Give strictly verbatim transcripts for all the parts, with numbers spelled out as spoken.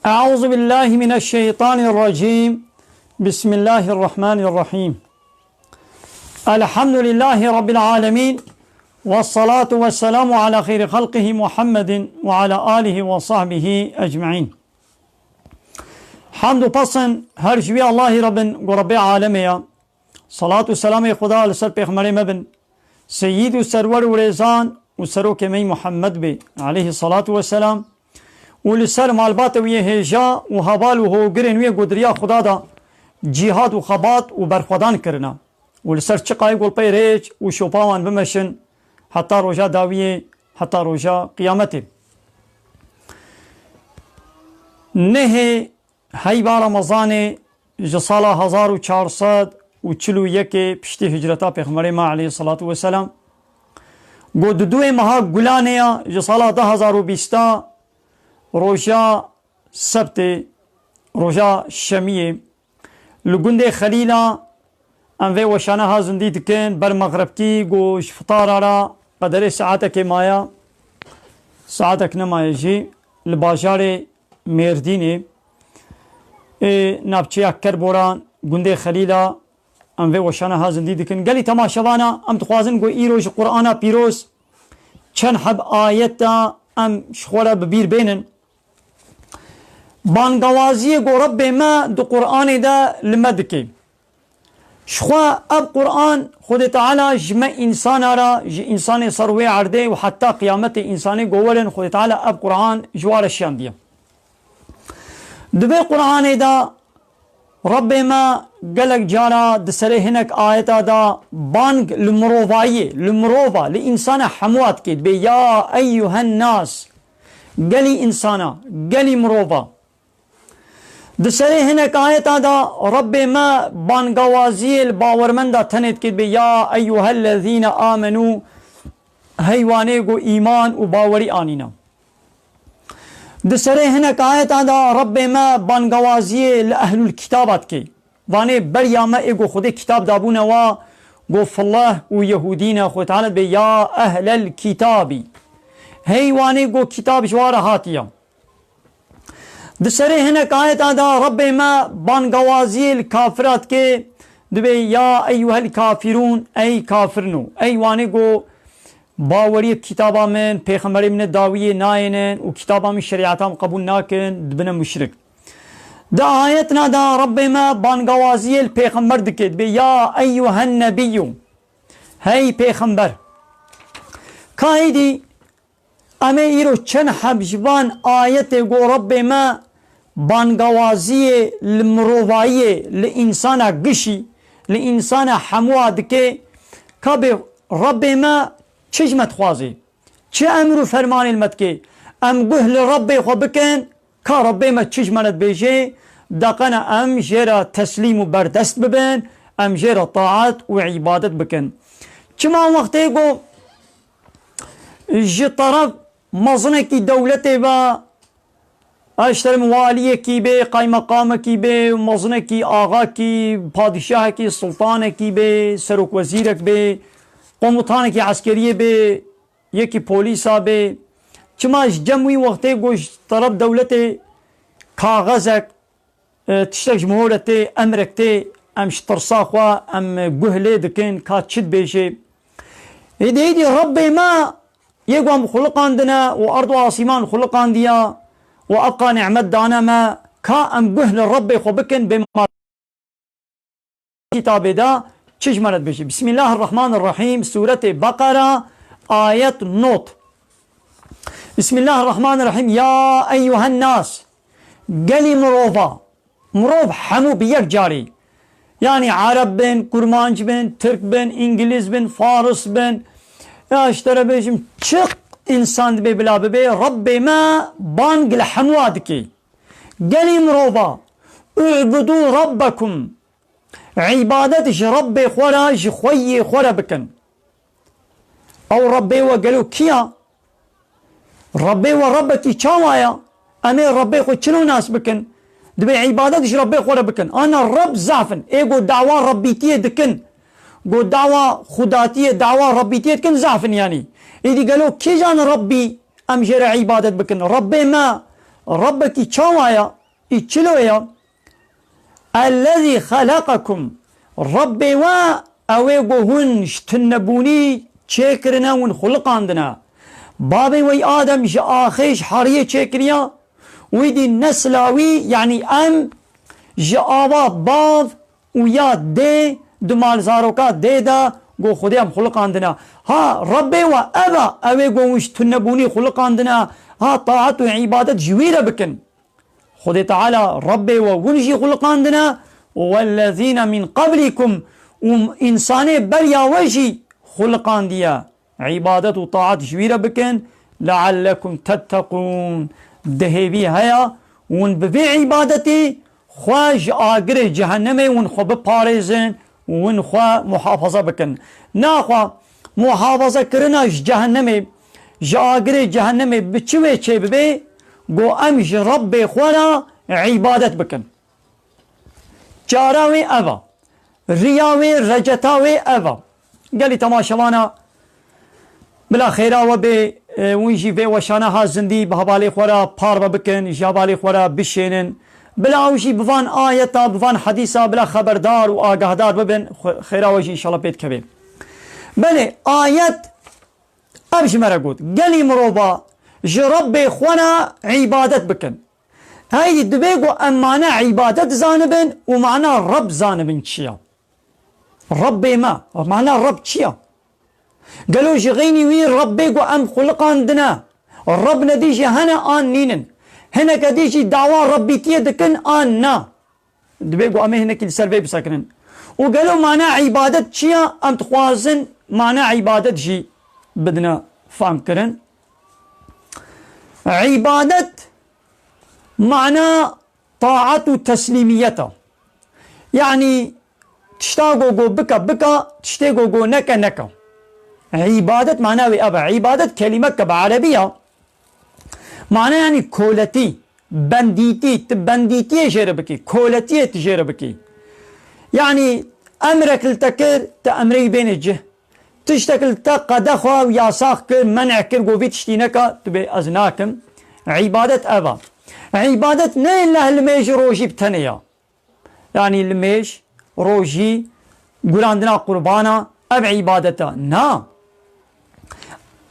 أعوذ بالله من الشيطان الرجيم. بسم الله الرحمن الرحيم. الحمد لله رب العالمين. والصلاة والسلام على خير خلقه محمد وعلى آله وصحبه أجمعين. Hamd û pesn her ji wî Allahî re bin ku Rebbê alemê ye. Salat û selamê Xuda li ser pêxemberê me bin. Seyîd û serwer û rêzan û serokê me yî Muhammed bê, aleyhî salatu we selam. Û li ser malbatê wî yê hêja û heval û hogirên wî yê ku di riya Xuda de cîhad û xebat û berxwedan kirine. Û li ser çiqayê ku li pey rêç û şopa wan bimeşin heta roja dawiyê, heta roja qiyametê. Nehê heyva Remezanê ji sala hezar û çar sed û çil û yekê piştî hicreta Pêxemberê me aleyhissalatu vesselam, ku di duê meha Gulanê ya ji sala du hezar û bîsta roja sebtê, roja şemiyê, li gundê Xelîla em vê weşana ha zindî dikin, ber mexrebkî ku ji fitara re qederê saetekê maye, saetek nemaye jî, li bajarê Mêrdînê, ê navçeya Kerboran, gundê Xelîla, em vê weşana ha zindî dikin. Gelî temaşevana, em dixwazin ku îro ji Qur'ana Pîroz çend heb ayeta em ji xwe re bi bîr bênin. Bangawaziyê ku Rebbê me di Qur'anê de li me dike. Ji xwe ev Qur'an Xwedê Teala ji me însana re, ji însanê ser wê erdê û heta qiyametê însanê ku werin Xwedê Teala ev Qur'an ji wa re şiyandiye. Di vê Qur'anê de Rebbê me gelek cara di serê hinek ayeta de bang li mirovayiyê, li mirova, li însana hemûa dike, dibê, "Ya eyyuhen nas", gelî însana, gelî mirova. Di serê hinek ayeta de Rebbê me bangawaziyê li bawermenda tenê dike, dibê, "Ya eyyuhellezîne amenû", hey wanê ku îman û bawerî anîne. Di serê hinek ayeta de Rebbê me bangawaziyê li ehlul kitaba dike. Vanê beriya me ê ku Xwedê kitab dabûne wa, ku fileh û yehûdî ne, Xwedê Teala dibê, "Ya ehlel kitabî." Hey wanê ku kitab ji wa re hatiye. Di serê hinek ayeta de Rebbê me bangawaziyê li kafira dike, dibê, "Ya eyyuhel kafirûn", ey kafirno. Ey wanê ku baweriyê bi kitaba min, pêxemberê min dawiyê nayênin û kitaba min, şerîeta min qebûl nakin, dibine muşrik. Di ayetna de Rebbê me bangawaziyê li pêxember dike, dibê, "Ya eyyuhen nebiyyû", hey pêxember. Ka êdî em ê îro çend heb ji van ayetê ku Rebbê me bangawaziyê li mirovayiyê, li însana gişî, li însana hemûa dike, ka bê Rebbê me çi ji me dixwaze? Çi emr û fermanê li me dike? Em guh li Rebbê xwe bikin, ka Rebbê me çi ji me re dibêje, deqene em jê re teslîm û berdest bibin, em jê re taet û îbadet bikin. Çima wextê ku ji teref mezinekî dewletê ve, ez ji teref waliyekî bê, qaymeqamekî bê, mezinekî, axakî, padîşahekî, sultanekî bê, serokwezîrek bê, komutanekî eskeriyê bê, yekî polîsa bê. Çima ji cem wî wextê ku ji teref dewletê kaxezek, e, tiştek ji min re tê, emrek tê, em ji tirsa xwe, em guh lê dikin, ka çi dibêje. Êdî, êdî Rebbê me yê ku em xuliqandine û erd û asîman xuliqandiya û ev qa nîmet dane me, ka em guh li Rebbê xwe bikin, bê ma kitabê de çi ji me re dibêje. Bismillahirrahmanirrahîm, Sûretê Beqera, ayet not. Bismillahirrahmanirrahîm, ya eyyuhen nas, gelî mirova, mirov hemû bi yek carî. Yanî Ereb bin, Kurmanc bin, Tirk bin, Îngilîz bin, Faris bin, ya ji te re bêjim, çi însan dibê bila bibê, Rebbê me bang li hemûa dike. Gelî mirova, "U'budû Rabbekum", îbadet ji Rebbê xwe re, ji xweyê xwe re bikin. Ew Rebbê we gelo kî ya? Rebbê we Rebbekî çawa ya? Em ê Rebbê xwe çilo nas bikin? Dibê îbadet ji Rebbê xwe re bikin. Ana Reb zaf in. Ê ku dawa Rebbîtiyê dikin, ku dawa xudatiyê, dawa Rebbîtiyê dikin, zaf in yanî. Êdî gelo kîjan Rebbî em jê re îbadet bikin? Rebbê me, Rabbekî çawa ya? Î çilo ya? Ellezî xeleqekum. Rabbê we ew ê ku hûn ji tunebûnî çêkirine, hûn xuliqandine. Babê we Adem ji axê, ji heriyê çêkiriya. Wî dî nesla wî, yanî em ji ava bav û ya dê, di malzaroka dê de ku Xwedê em xuliqandine. Ha, Rabbê we ev e, ew ê ku hûn ji tunebûnî xuliqandine. Ha, taet û îbadet ji wî re bikin. Xwedê Teala Rabbê we hûn jî xuliqandine, wellezîne min qablikum, û însanê beriya we jî xuliqandiye. Îbadet û taet ji wî re bikin, leallekum tetteqûn. Di hêvî heye hûn bi vê îbadetê xwe ji agirê cehennemê hûn xwe biparêzin, hûn xwe muhafaza bikin. Naxwe muhafazekirina ji cehennemê, ji agirê cehennemê bi çi wê çêbibe? Ku em ji Rebbê xwe re îbadet bikin. Çara wê ev e. Riya wê, receta wê ev e. Gelî temaşevana, bila xêra we bê, e, hûn jî vê weşana ha zindî bi hevalê xwe re parve bikin, ji hevalê xwe re bişênin. Bila ew jî bi van ayeta, bi van hedîsa bila xeberdar û agahdar bibin, xwe-, xêra we jî înşallah pê dikeve. Belê, ayet ev ji me re got, gelî mirova ji Rebbê xwe re îbadet bikin. Heydî divê ku em mana îbadet zanibin û mana Reb zanibin çi ya? Rebbê me, mana Reb çi ya? Gelo ji xeynî wî Rebbê ku em xuliqandine, Reb nedî jî hene an nînin? Hineke dî jî dawa Rebbîtiyê dikin an na? Divê ku em ê hinekî li ser vê bisekinin. Û gelo mana îbadet çi ya? Em dixwazin mana îbadet jî bidine famkirin. Îbadet mana taet û teslîmiyet e. Yanî tişta ku got bike, bike, tiştê ku got neke, neke. Îbadet mana wê ev e. Îbadet kelîmek e bi erebî ya. Mana yanî koletî, bendîtî, tu bendîtiyê jê re bikî, koletiyê tu jê re bikî. Yanî emrek li te kir, tu emrê wî bênê cih. Tiştek li te qedexa û yasax kir, men'e kir, got vî tiştî neke, tu bê ez nakim. Îbadet ev e. Îbadet ne leh limêj rojî bi tenê ya. Yanî limêj, rojî, gurandina qurbana, ev îbadet e. Na.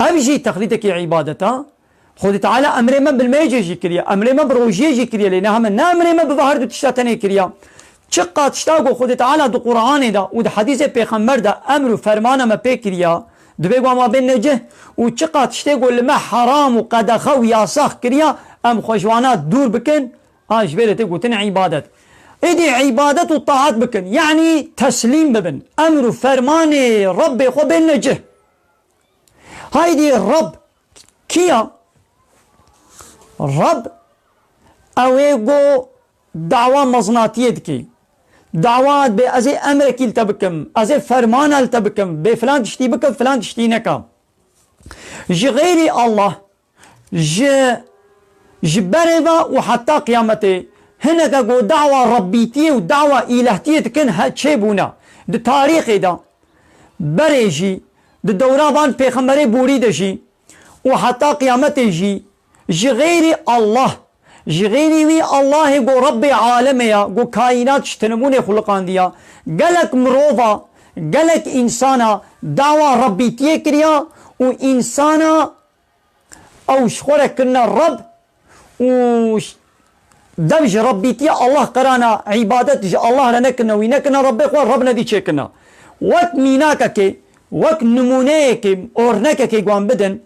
Ev jî texlîdekî îbadet e. Xwedê Teala emrê me bi limêjê jî kiriye, emrê me bi rojiyê jî kiriye, lê ne heme ne emrê me bi vê her du tişta tenê kiriye. Çiqa tişta ku Xwedê Teala di Quranê de û di hedîsê pêxember de emr û fermana me pê kiriye, divê ku em wa bên necih û çiqa tiştê ku li me heram û qedexe û yasax kiriye, em xwe ji wana dûr bikin, a ji vê re tê gotin îbadet. Êdî îbadet û taat bikin, yanî teslîm bibin, emr û fermanê Rebbê xwe bên necih. Haydî Reb kî ya? Reb ew ê ku dawa mezinatiyê dike. Dawa bê ez ê emrekî li te bikim, ez ê fermana li te bikim, bê filan tiştî bikim, filan tiştî neke. Ji xeyrî Allah, ji, ji berê ve û heta qiyametê hineke ku dawa Rebbîtiyê û dawa îlehtiyê dikin he çêbûne. Di tarîxê de berê jî, di dewra van pêxemberê borî de jî û heta qiyametê jî ji xeyrî Allah, ji xeyrî wî Allahê ku Rebbê alemê ya, ku kaînat ji tinibûnê xuliqandiya, gelek mirova, gelek însana dawa Rebbîtiyê kiriya û însana ew ji xwe re kirine Reb û ş-, dev ji Rebbîtiya Allah qerana, îbadet ji Allah re nekirine, wî nekirine Rebbê xwe, Reb nedî çêkirine. Wek mînakekê, wek nimûneyekê, ornekekê wan bidin,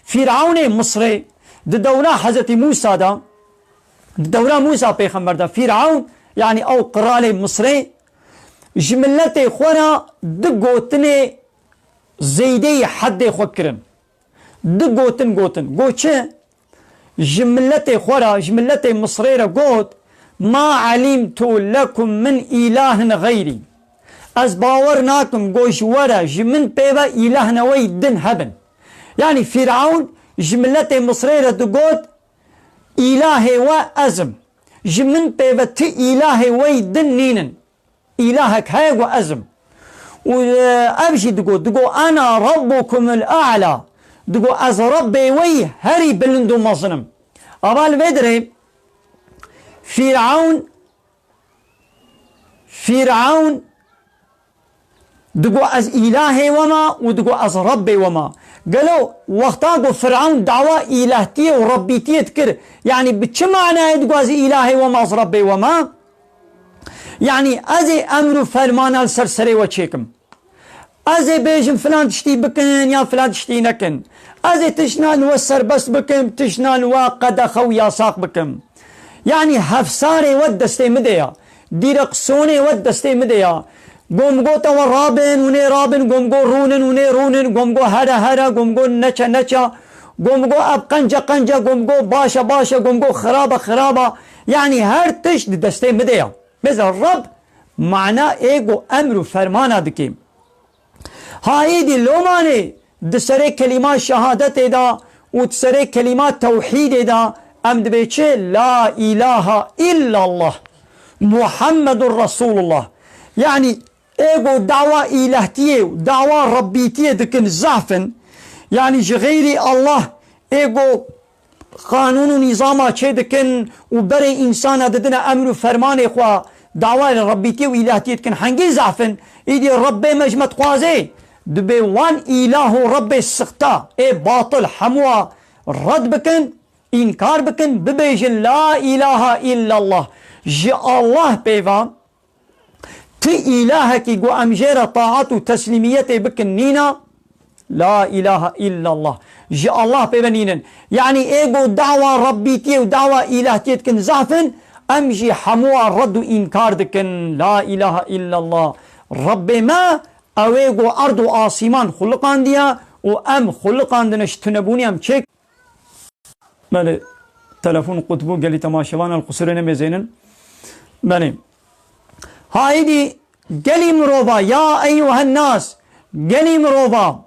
Fîrewnê Misrê di dewra Hezretî Mûsa de, di dewra Mûsa pêxember de, Fîrewn, yanî ew qiralê Misrê, ji miletê xwe re du gotinê zêdeyî heddê xwe kirin. Du gotin gotin. Got çi? Ji miletê xwe re, ji miletê Misrê re got, "Ma elimtu lekum min ilahin xeyrî." Ez bawer nakim, got, ji we re, ji min pê ve îlehne we yî din hebin. Yanî Fîrewn ji miletê Misrê re digot, "Îlahê we ez im. Ji min pê ve ti îlahê we yî din nînin." Îlahek heye ku ez im. Û, e, ev jî digot, digot, "Ena rabbukumul a'la." Digot, "Ez Rebbê we yî herî bilind û mezin im." Ava li vê dirê Fîrewn, Fîrewn digo ez îlahê we me û digo ez Rebbê we me. Gelo wexta ku Fîrewn dawa îlahtiyê û Rebbîtiyê dikir, yanî bi çi manayê digo ez îlahê we me, ez Rebbê we me? Yanî ez ê emr û fermana li ser serê we çêkim. Ez ê bêjim filan tiştî bikin ya filan tiştî nekin. Ez ê tiştnan we serbest bikim, tiştnan we qedexe û yasax bikim. Yanî hevsarê we destê min de ya. Dîreksiyonê we destê min de ya. Gom go te we rabin, hûn ê rabin, gom go rûnin, hûn ê rûnin, gom go here here, gom go neçe neçe, gom go ev qence qence, gom go başe başe, gom go xirabe xirabe. Yanî her tişt di destê min de ya. Mesela Rab mana ê ku emr û fermana dike. Ha êdî lomanê di serê kelîma şehadetê de û di serê kelîma tewhîdê de em dibê çi? La ilahe illallah Muhammedur Resulullah. Yanî ê ku dawa îlahtiyê û dawa rebbîtiyê dikin zaf in. Yanî ji xeyrî Allah ê ku qanûn û nîzama çê dikin û berê însana didine emr û fermanê xwe, dawayê rebbîtî û îlahtiyê dikin, hengî zaf in, îdî Rebbê me ji me dixwazê, dibê wan îlah û Rebbê sixta ê batil hemûa red bikin, înkar bikin, bibêjin, La ilahe illallah. Ji Allah pê ve Ti îlahekî ku em jê re taat û teslîmiyetê bikin nîna, La ilahe illallah. Ji Allah pê ve nînin. Yanî ê ku dawa rebbîtiyê û dawa îlahtiyê dikin zaf in, em jî hemûa red û înkar dikin. La ilahe illallah. Rebbê me, ew ê ku erd û asîman xuliqandiye û em xuliqandine, ji tunebûnê em çêk Belê, telefon qut bû, gelî temaşevan el qusurê nemêzênin. Belê. Haydî gelî mirova, ya eyyuhen nas, gelî mirova,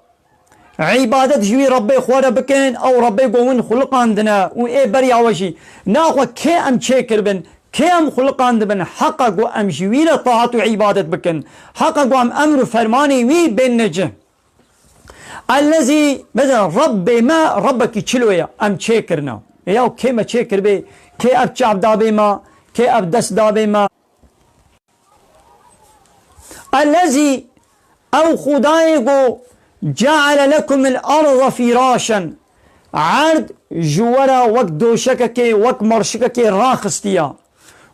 îbadet ji wî Rebbê xwe re bikin, ew Rebbê ku win xuliqandine û ê beriya we jî. Naxwe kê em çêkiribin, kê em xuliqandibin, heqa ku em ji wî re taat û îbadet bikin, heqa ku em emr û fermanê wî bên necih. Ellezî, mesela Rebbê me, Rebbekî çilo ye, em çêkirine. Ya kê me çêkiribê, kê ev çav dabê me, kê ev dest dabê me. Ellezî, ew Xwedayê ku ceale lekumul arda fîraşen, erd ji we re wek doşekekê, wek merşikekê raxistiye.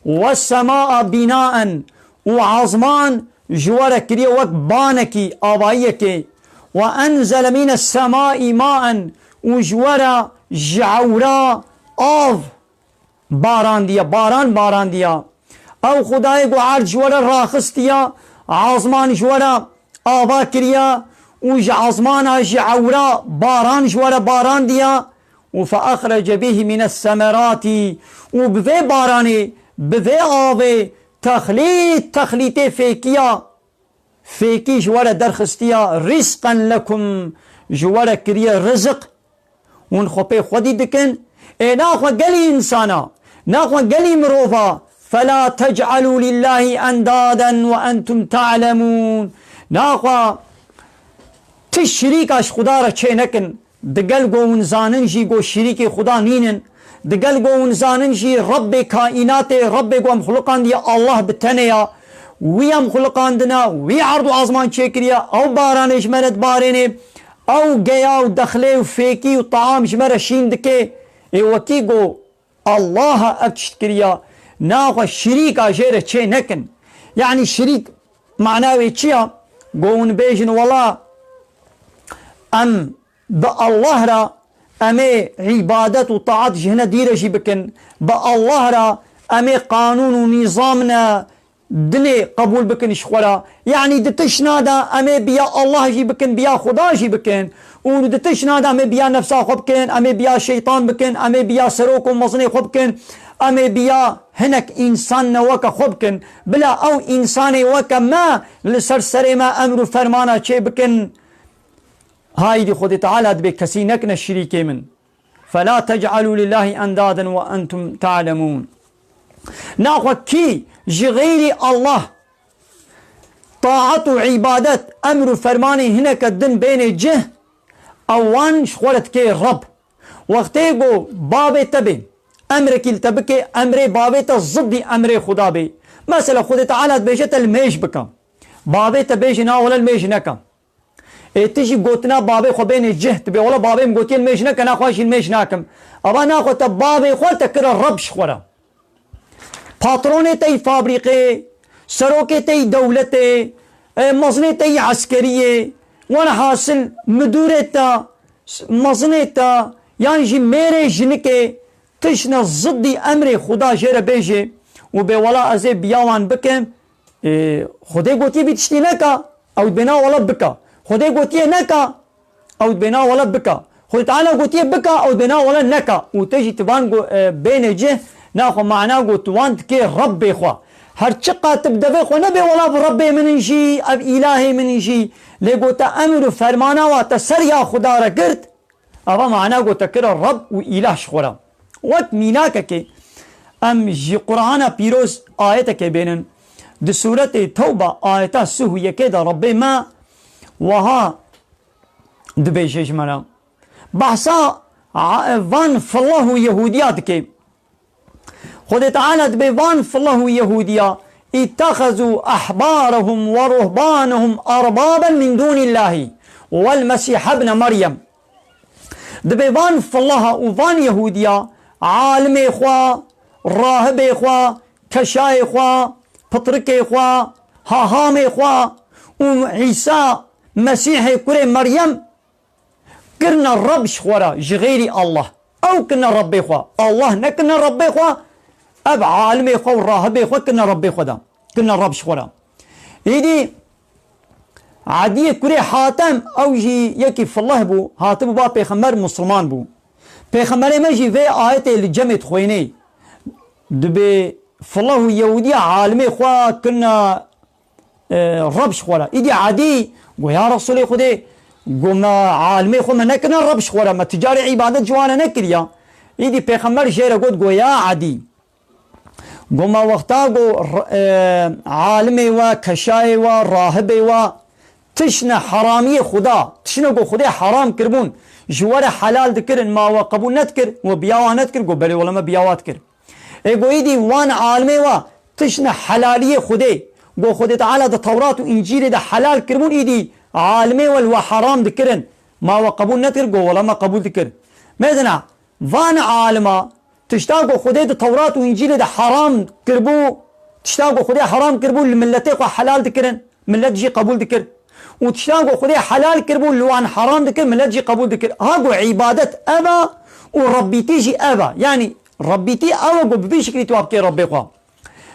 Wes-semaa bînaen, û ezman ji we re kiriye wek banekî, avayiyekê. Ve enzele mînes-semai maen, û ji we re ji ewra av barandiye, baran barandiye. Ew Xwedayê ku erd ji we re raxistiye, ezman ji we re ava kiriye û ji ezmana, ji ewra baran ji we re barandiye. Û fe exrece bihî mînes-semerati, û bi vê baranê, bi vê avê, texlît, texlîtê fêkiya, fêkî ji we re derxistiya, rîzqen lekum, ji we re kiriye riziq, hûn xwe pê xwedî dikin. Ê naxwe gelî însana, naxwe gelî mirova, fela tec'alû lillahî endaden ve entum ta'lemûn. Naxwe ti şirîka ji Xuda re çê nekin. Digel ku hûn zanin jî ku şirîkê Xuda nînin, digel ku hûn zanin jî Rebbê kaînatê, Rebbê ku em xuliqandiye Allah bi tenê ya, wî em xuliqandine, wî erd û azman çêkiriye, ew baranê ji me re dibarênê, ew geya û dexlê û fêkî û taam ji me re şîn dike, ê wekî ku Allaha ev tişt kiriya, naxwe şirîka jê re çê nekin. Yanî şirîk mana wê çi ya? Go hûn bêjin, wela em bi Allah re em ê îbadet û taat ji hine dî re jî bikin. Bi Allah re em ê qanûn û nîzamine dinê qebûl bikin ji xwe re. Yanî di tişna de em ê biya Allah jî bikin, biya Xuda jî bikin. Û di tişna de em ê biya nefsa xwe bikin, em ê biya şeytan bikin, em ê biya serok û mezinê xwe bikin, em ê biya hinek însan ne weke xwe bikin. Bila ew însanê weke me li ser serê me emr û fermana çê bikin. Haydî Xwedê Teala dibê kesî nekine şirîkê min. Fela tec'alû lillahî endaden ve entum ta'lemûn. Naxwe kî ji xeyrî Allah taat û îbadet, emr û fermanê hineke din bênê cih, ew wan ji xwe re dikê Reb. Wextê ku babê te bê, emrekî li te bike, emrê bavê te ziddî emrê Xuda bê. Mesela Xwedê Teala dibêje te li mêj bike. Bavê te bêje na wele li mêj neke. Ê tu jî gotina bavê xwe bênê cih, tu bê wele bavê min gotiye li mêj neke, naxwe jî li mêj nakim. Ava naxwe te bavê xwe te kire Reb ji xwe re. Patronê te yî fabrîqê, serokê te yî dewletê, e, mezinê te yî eskeriyê, welhasil midûrê te, s-, mezinê te, yan jî mêrê jinikê tiştine ziddî emrê Xuda jê re bêjê û bê wela ez ê biya wan bikim, e, Xwedê gotiye vî tiştî neka, ew dibê na wela bika. Xwedê gotiye neka, ew dibê na wele bika. Xwedê Teala gotiye bika, ew dibê na wele neka. Û te jî tu van go-, e, bêne cih, naxwe mana got tu wan dikê Rebbê xwe. Her çiqa tu bi devê xwe nebê wela bi Rebbê min in jî, ev îlahê min in jî. Lê got te emir û fermana wa te ser ya Xuda re girt. Ava mana got te kira Reb û îlah ji xwe re. Wek mînakekê em ji Qur'ana pîroz ayetekê bênin. Di sûretê Tewba ayeta sih û yekê de Rebbê me wiha dibêje ji me re. Behsa a-, van fillah û Yehûdiya dike. Xwedê Teala dibê van fillah û Yehûdiya, "اتخذوا أحبارهم ورهبانهم أربابا من دون الله والمسيح ابن مريم." Dibê van fillaha û van Yehûdiya, alimê xwe, rahibê xwe, keşayê xwe, pitrikê xwe, hahamê xwe û Îsa Mesîhê kurê Meryem kirine Reb ji xwe re, ji xeyrî Allah. Ew kirine Rebbê xwe. Allah nekirine Rebbê xwe, ev alimê xwe û rahibê xwe kirine Rebbê xwe de. Kirine Reb ji xwe re. Îdî Ediyê kurê Hatem, ew jî yekî filih bû, hatibû ba pêxember, musulman bû. Pêxemberê me jî vê ayetê li cemê dixwênê. Dibê filih û Yehûdiya alimê xwe kirine e, Reb ji xwe re. Îdî Edî got, "Ya Resûlê Xwedê, got me alimê xwe me nekirine Reb ji xwe re, me ti carê îbadet ji wan re nekiriya." Îdî Pêxember jê re got, got, "Ya Edî, got me wexta got r-, e, alimê we, keşayê we, rahibê we, tiştine heramiyê Xuda, tiştine got Xwedê heram kiribûn, ji we re helal dikirin, ma we qebûl nedikir, we biya wan nedikir?" Got, "Belê, wele me biya wa dikir." Ê got, îdî wan alimê we tiştine helaliyê Xwedê. Got, Xwedê Teala di Tewrat û Încîlê de helal kiribûn, îdî alimê we li we heram dikirin. Ma we qebûl nedikir? Got, wela me qebûl dikir. Mêzina, van alima tişta ku Xwedê di Tewrat û Încîlê de heram kiribû, tişta ku Xwedê heram kiribû li miletê xwe helal dikirin. Millet jî qebûl dikir. Û tiştan ku Xwedê helal kiribû, li wan heram dikir, millet jî qebûl dikir. Ha ku îbadet ev e û Rebbîtî jî ev e. Yanî Rebbîtî ew e ku bi vî şiklî tu bikê Rebbê xwe.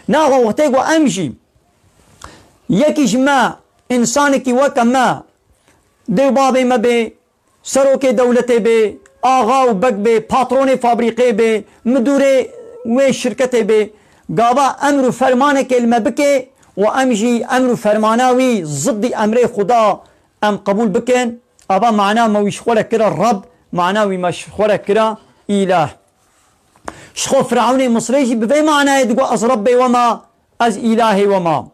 Naxwe wextê ku em jî yekî ji me, însanekî weke me, dê û babê me bê, serokê dewletê bê, axa û beg bê, patronê fabrîqê bê, midûrê wê şirketê bê, gava emr û fermanekê li me bike û em jî emr û fermana wî ziddî emrê Xuda em qebûl bikin, ava mana me wî ji xwe re kira Reb, mana wî me ji xwe re kira îlah. Ji xwe Firewnê Misrê jî bi vê manayê digot, "Ez Rebbê we me, ez îlahê we me."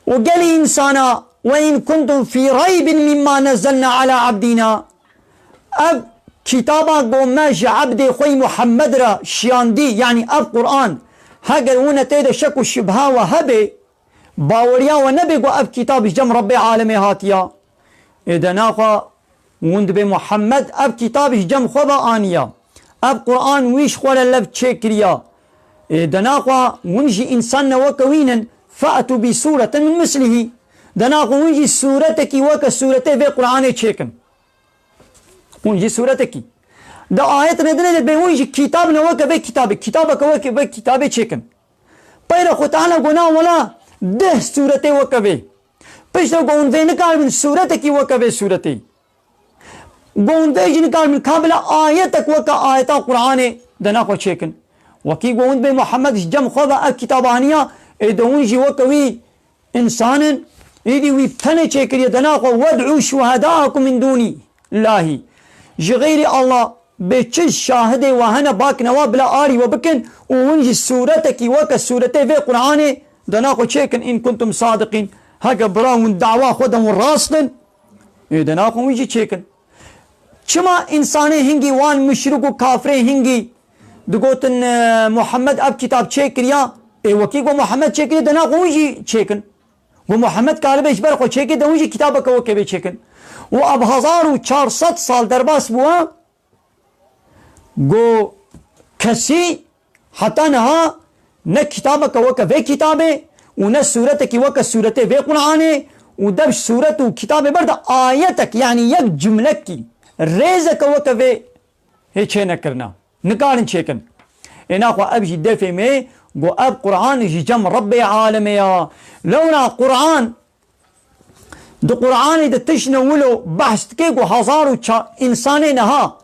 Û gelî însana, "Ve in kuntum fî reybin mimma nezzelna ala abdîna." Ev kitaba ku me ji ebdê xwe yî Muhammed re şiyandî, yanî ev Quran, heger wine tê de şek û şibha we hebe, baweriya we nebe ku ev kitab ji cem Rebbê alemê hatiya. Ê de naxwe hûn dibê Muhammed ev kitab ji cem xwe ve aniya. Ev Quran wî ji xwe re lev çêkiriya. Ê de naxwe hûn jî însan ne weke wî nin, fe'tû bi sûretin min mislihî. De naxwe hûn jî sûretekî weke sûretê vê Quranê çêkin. Hûn jî sûretekî. De ayetine dinê de bê hûn jî kitab ne weke vê kitabê. Kitabeke weke vê kitabê çêkin. Peyre xwe Teala got, na wela deh sûretê weke vê. Piştre got hûn vê nikaribin sûretekî weke vê sûretê. Got hûn vê jî nikaribin ka bila ayetek weke ayeta Qur'anê de naxwe çêkin. Wekî got hûn dibê Muhammed ji cem xwe ve ev kitab aniya, ê de hûn jî weke wî însan in, îdî wî tenê çêkiriye de naxwe, "Wed'û şuhedâekum min dûnî." Lahî. Ji xeyrî Allah bê çi şahidê we hene, bakine wa bila arî we bikin û hûn jî sûretekî weke sûretê vê Qur'anê de naxwe çêkin, in kuntum sadiqîn. Heke bira hûn dawa xwe de hûn rast in, ê de naxwe hûn jî çêkin. Çima însanê hingî wan muşrik û kafirê hingî digotin, e, Muhammed ev kitab çêkiriya? Ê wekî ku Muhammed çêkiriye, de naxwe wî jî çêkin. Ku Muhammed karibe ji ber xwe çêkê, de hûn jî kitabeke weke vê çêkin. Û ev hezar û çar sed sal derbas bûye. Ku kesî heta niha ne kitabeke weke vê kitabê û ne sûretekî weke sûretê vê Qur'anê û dev sûret û kitabê ber de ayetek, yanî yek cumlekî, rêzeke weke vê hê çê nekirina. Nikarin çêkin. Ê naxwe ev jî defê me ku ev Qur'an ji cem Rebbê alemê ya. Lewra Qur'an Di Qur'anê de tiştine wilo behs dike ku hezar û ça-, însanê niha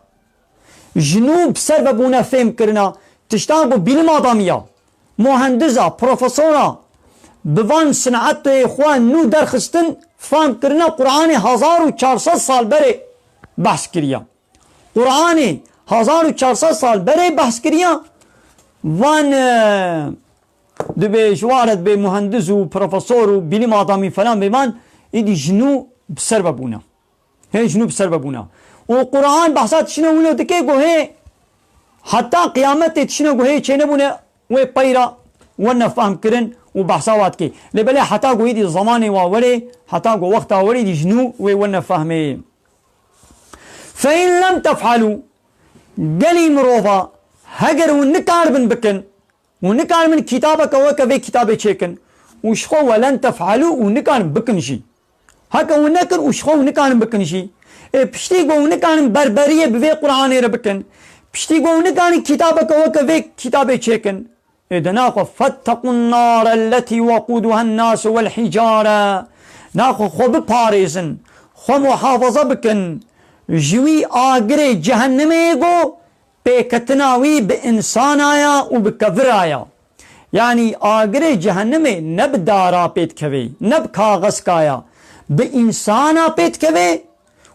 ji nû bi ser ve bûne fêm kirina. Tişta ku bîlim adamiya, muhendiza, profesora bi van sinetê xwe nû derxistin, fam kirina Qur'anê hezar û çar sed sal berê behs kiriya. Qur'anê hezar û çar sed sal berê behs kiriya. Van, e, dibê ji waret bê muhendiz û profesor û bilim adamî falan bê van, îdî ji nû bi ser ve bûne. Hê ji nû bi ser ve bûne. Û Qur'an behsa tiştine wilo dike ku hê heta qiyametê tiştine ku hê çênebûne wê peyra wene fehm kirin û behsa wa dike. Lê belê heta ku îdî zemanê wa werê, heta ku wexta werê îdî ji nû wê wene fehmê. Fe in lem tef'alû, gelî mirova, heger hûn nikaribin bikin, hûn nikaribin kitabeke weke vê kitabê çêkin, û ji xwe we len tef'alû, û nikarin bikin jî. Heke hûn nekin û ji xwe hûn nikarin bikin jî. Ê piştî ku hûn nikarin berberiyê bi vê Qur'anê re bikin, piştî ku hûn nikarin kitabeke weke vê kitabê çêkin, Ê de naxwe, "Fettequn nare lletî weqûduhen nasu wel hicare." Naxwe xwe biparêzin, xwe muhafaza bikin ji wî agirê cehennemê ku pêketina wî bi însana ya û bi kevira ya. Yanî agirê cehennemê ne bi dara pê dikevê, ne bi kaxezka ya, bi însana pê dikevê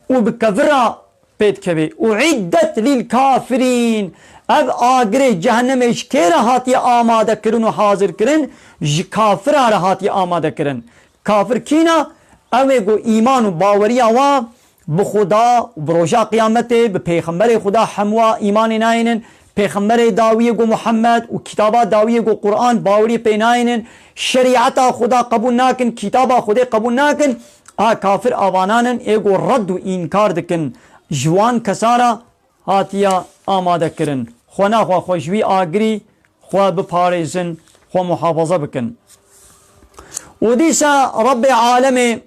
û bi kevira pê dikevê. Uiddet lil kafirîn. Ev agirê cehennemê ji kê re hatiye amade kirin û hazir kirin? Ji kafira re hatiye amade kirin. Kafir kîna? Ew ê ku îman û baweriya wa bi Xuda û bi roja qiyametê, bi pêxemberê Xuda hemwa îmanê nayênin, pêxemberê dawiyê ku Muhammed û kitaba dawiyê ku Quran bawerî pê nayênin, şerîeta Xuda qebûl nakin, kitaba Xwedê qebûl nakin, a kafir avanan in ê ku red û înkar dikin. Ji wan kesa re hatiye amade kirin. Xwe naxwe xwe ji wî agirî xwe biparêzin, xwe muhafaza bikin. Û dîsa Rebbê alemê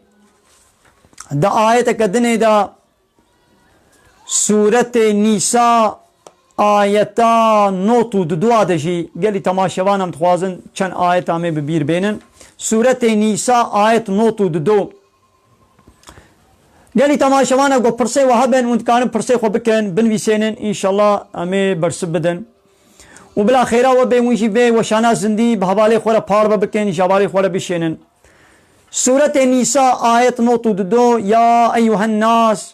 di ayeteke dinê de Sûretê Nîsa ayeta not û duduwa de jî gelî temaşevan em dixwazin çend ayeta me bi bîr bênin. Sûretê Nîsa ayet not û dudu. Gelî temaşevana ku pirsê we hebin, hûn dikarin pirsê xwe bikin, binivîsênin, înşallah em ê bersiv bidin. Û bila xêra we bê, hûn jî vê weşana zindî bi hevalê xwe re parve bikin, ji hevalê xwe re bişênin. Sûretê Nîsa ayet not û dudu, ya eyyuhen nas,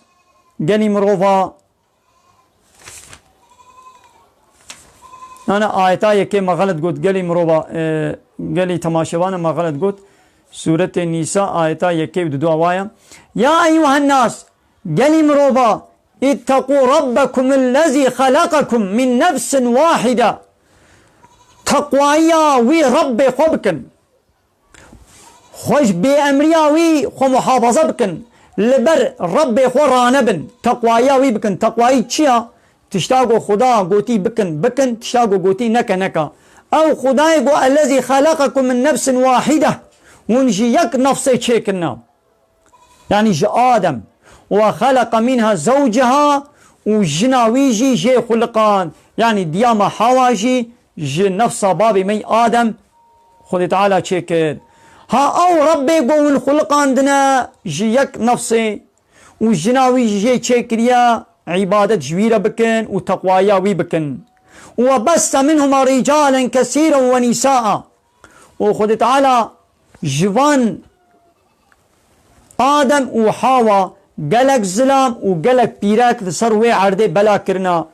gelî mirova, Nana ayeta yekê me xelet got, gelî mirova, e, gelî temaşevana me xelet got. Sûretê Nîsa ayeta yekê û dudu wa ye. Ya eyyuhen nas, gelî mirova, itteqû rabbekum ellezî xeleqekum min nefsin wahide. Teqwaya wî Rebbê xwe bikin. Xwe ji bêemriya wî xwe muhafaza bikin. Li ber Rebbê xwe ranebin. Teqwaya wî bikin. Teqwayî çi ya? Tişta ku Xuda gotî bikin, bikin. Tişta ku gotî neke, neke. Ew Xudayê ku ellezî xeleqekum min nefsin wahide. Hûn ji yek nefsê çêkirine. Yanî ji Adem. "Ve xeleqe minha zewceha", û jina wî jî jê xuliqand. Yanî diya me Hawa jî ji nefsa bavê me Adem Xwedê Teala çêkir. Ha ew Rebbê ku hûn xuliqandine ji yek nefsê û jina wî jî jê çêkiriye, îbadet ji wî re bikin û teqwaya wî bikin. "Ve besse minhuma ricalen kesîren ve nîsaa." Û Xwedê Teala ji van Adem û Hawa gelek zilam û gelek pîrek li ser wê erdê bela kirina.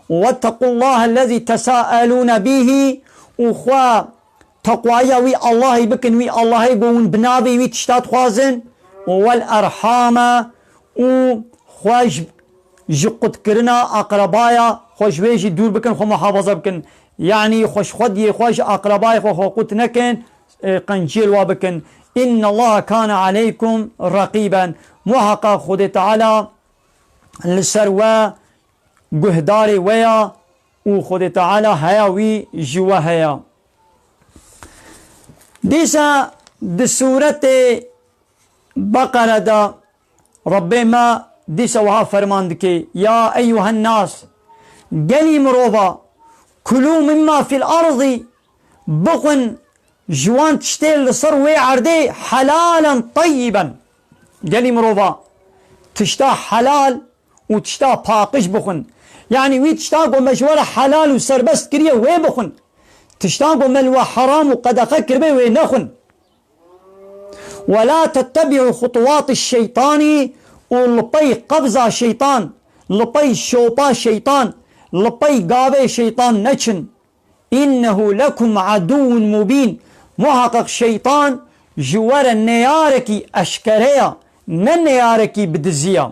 "Wettequllahe lezî tesaelûne bîhî", û xwe teqwaya wî Allahî bikin, wî Allahê ku hûn bi navê wî tişta dixwazin, "wel erhame", û xwe ji Ji qutkirina aqrebaya xwe ji wê jî dûr bikin, xwe muhafaza bikin. Yanî xwe ji xwediyê xwe, ji aqrebayê xwe, xwe qut nekin, e, qenciyê li wa bikin. Inna Allaha kana aleykum reqîben. Muheqeq Xwedê Teala li ser we guhdarê we ya û Xwedê Teala heya wî ji we heye. Dîsa di sûretê Beqere de Rebbê me dîsa wiha ferman dike, ya eyyuhen nas, gelî mirova, kulû mimma fil ardî, bixwin ji wan tiştê li ser wê erdê helalen teyyiben. Gelî mirova, tişta helal û tişta paqij bixwin. Yanî wî tişta ku me ji we re helal û serbest kiriye wê bixwin. Tişta ku me li we heram û qedexe kiribe wê nexwin. Ve la tettebi'u xutuwatiş şeytanî, û li pey qevza şeytan, li pey şopa şeytan, li pey gavê şeytan neçin. İnnehu lekum aduwwun mubîn. Muhaqqeq şeytan ji we re neyarekî eşkere ya, ne neyarekî bi dizî ya.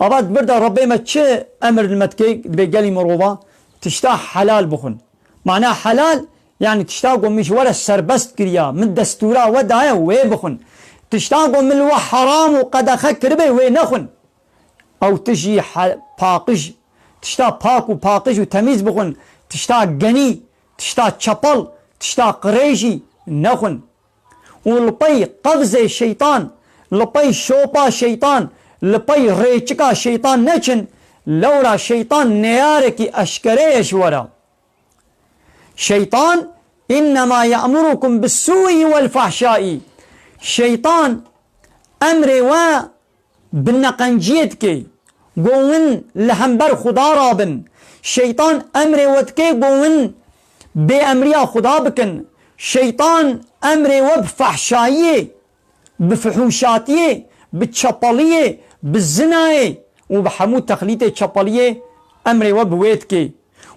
Ava di vir de Rebbê me çi emir li me dike, dibê gelî mirova tişta helal bixwin. Mana helal, yanî tişta ku min ji we re serbest kiriya, min destûra we daye, wê bixwin. Tişta ku min li we heram û qedexe kiribe, wê nexwin. Ew tişt jî he-, paqij, tişta pak û paqij û temîz bixwin, tişta genî, tişta çepel, tişta qirêj jî nexwin. Û li pey qevzê şeytan, li pey şopa şeytan, li pey rêçika şeytan neçin, lewra şeytan neyarekî eşkere ye ji we re. Şeytan, "Innema ya'murukum bis-sû'i wel-fahşâ'i." Şeytan emrê we bi neqenciyê dike, go win li hember Xuda rabin. Şeytan emrê we dike, go win bêemriya Xuda bikin. Şeytan emrê we bi fehşayiyê, bi fihûşatiyê, bi çepeliyê, bi zinayê û bi hemû texlîtê çepeliyê emrê we bi wê dike.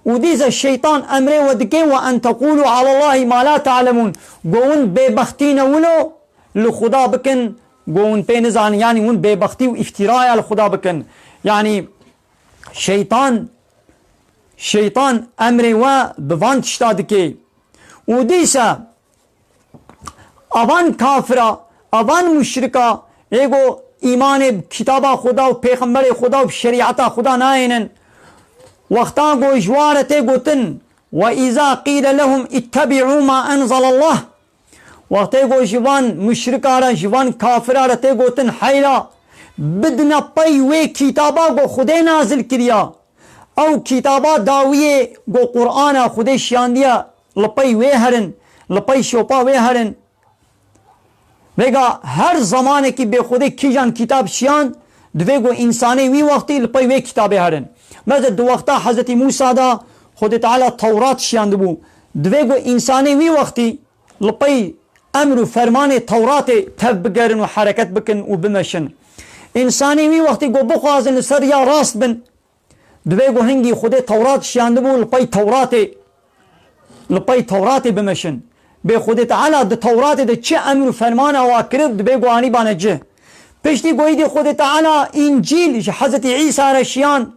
Û dîsa şeytan emrê we dike, "Ve en teqûlû alallahî ma la ta'lemûn." Go win bêbextî ne wilo li Xuda bikin, go win pê nizanin, yanî win bêbextî û îftîraya li Xuda bikin. Yanî şeytan, şeytan emrê we bi van tişta dike. Û dîsa avan kafira, avan muşrika, ê go îmanê bi kitaba Xuda û pêxemberê Xuda û bi şerîeta Xuda nayênin. Wexta go ji wa re tê gotin, "Ve îza qîle lehum ittebi'û ma enzelallah." Wextê go ji van muşrika re, ji van kafira re tê gotin, "Heyra, bidine pey wê kitaba go Xwedê nazil kiriya." Ew kitaba dawiyê go Qur'ana Xwedê şiyandiye, li pey wê herin, li pey şopa wê herin. Vêga her zamanekî bê Xwedê kîjan kitab şiyand, divê ku însanê wî wextî li pey wê kitabê herin. Mesela di wexta Hezretî Mûsa de Xwedê Teala Tewrat şiyandibû. Divê ku însanê wî wextî li pey emr û fermanê Tewratê tev bigerin û hereket bikin û bimeşin. Însanê wî wextî ku bixwazin li ser riya rast bin, Divê ku hingî Xwedê Tewrat şiyandibû, li pey Tewratê, li pey Tewratê bimeşin. Bê Xwedê Teala di Tewratê de çi emr û fermana wa kirib, divê ku anîbane cih. Piştî ku îdî Xwedê Teala Încîl ji Hezretî Îsa re şiyan,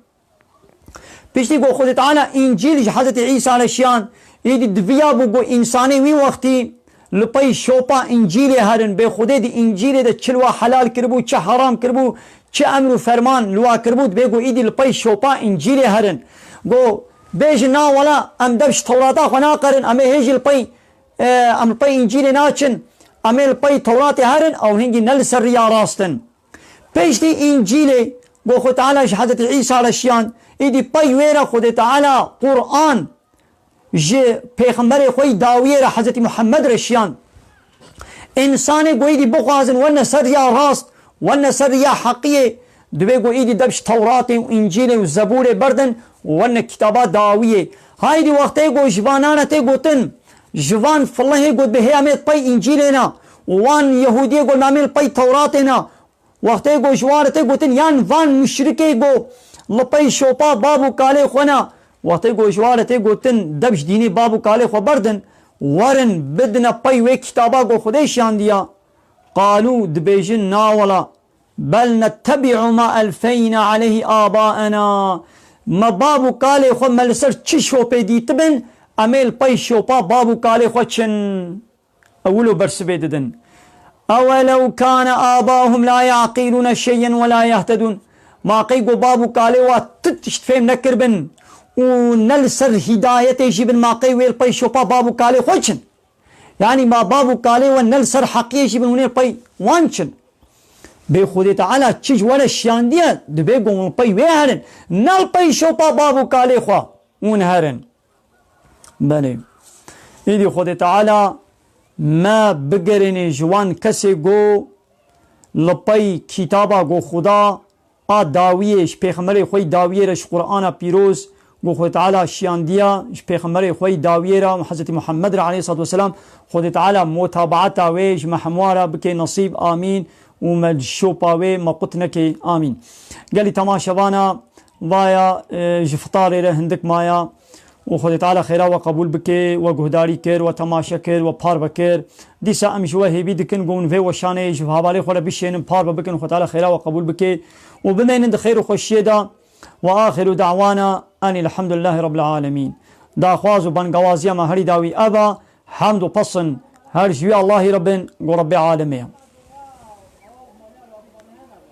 piştî ku Xwedê Teala Încîl ji Hezretî Îsa re şiyan, îdî diviyabû ku însanê wî wextî li pey şopa Încîlê herin, bê Xwedê di Încîlê de çi li wa helal kiribû, çi heram kiribû, çi emr û ferman li wa kiribû, dibê ku îdî li pey şopa Încîlê herin. Go bêjin, "Na wela, em dev ji Tewrata xwe naqerin, em ê hê jî li pey, e, em li pey Încîlê naçin, em ê li pey Tewratê herin, ew hingî ne li ser riya rast in." Piştî Încîlê, go Xwedê Teala ji Hezretî Îsa re şiyan, îdî pey wê re Xwedê Teala Quran, ji pêxemberê xwe yî dawiyê re, Hezretî Muhammed re şiyan. Însanê ku îdî bixwazin werne ser riya rast, werne ser riya heqiyê, divê ku îdî dev ji Tewratê û Încîlê û Zebûrê berdin, werne kitaba dawiyê. Haydî wextê ku ji vanan re tê gotin, ji van filehê got bi hê em ê pey Încîlê ne, wan Yehûdiyê got em ê li pey Tewratê ne, Wextê ku ji wan re tê gotin, yan van muşrikê ku li pey şopa bab û kalê xwe ne, wextê ku ji wan re tê gotin, dev ji dînê bab û kalê xwe berdin, werin bidine pey wê kitaba ku Xwedê şiyandiya. Qalû, dibêjin, na wela, Bel nettebi'u ma elfeyna aleyhi abaena. Me bab û kalê xwe me li ser çi şopê dîtibin, em ê li pey şopa bab û kalê xwe çin. Ew wilo bersivê didin. Ewelew kane abahum la yaqilûne şeyen we la yehtedûn. Ma qey ku bab û kalê wa ti tişt fêm nekiribin û ne li ser hîdayetê jî bin, ma qey wê li pey şopa bab û kalê xwe çin. Yanî ma bab û kalê we ne li ser heqiyê jî bin, hûn ê li pey wan çin. Bê Xwedê Teala çi ji we re şiyandiye, dibê ku hûn li pey wê herin. Ne li pey şopa bab û kalê xwe hûn herin. Belê. Îdî Xwedê Teala me bigerênê ji wan kesê ku li pey kitaba ku Xuda a dawiyê, ji pêxemberê xwe yî dawiyê re, ji Qur'ana pîroz ku Xwedê Teala şiyandiya, ji pêxemberê xwe yî dawiyê re, Hezretî Muhammed re aleyhissalatu vesselam, Xwedê Teala mutabaeta wê ji me hemû re bike nesîb, amîn, û me ji şopa wê me qut neke, amîn. Gelî temaşevana, vaya, e, ji fitarê re hindik maya û Xwedê Teala xêra we qebûl bike, we guhdarî kir, we temaşe kir, we parve kir. Dîsa em ji we hêvî dikin ku hûn vê weşanê ji hevalê xwe re bişênin, parve bikin, Xwedê Teala xêra we qebûl bike û bimênin di xêr û xweşiyê de. Ve axiru da'wana enîl hemdulillahî rabbil alemîn. Daxwaz û bangawaziya me herî dawî ev e, hemd û pesin her ji wî Allahî re bin, ku Rebbê alemê ye.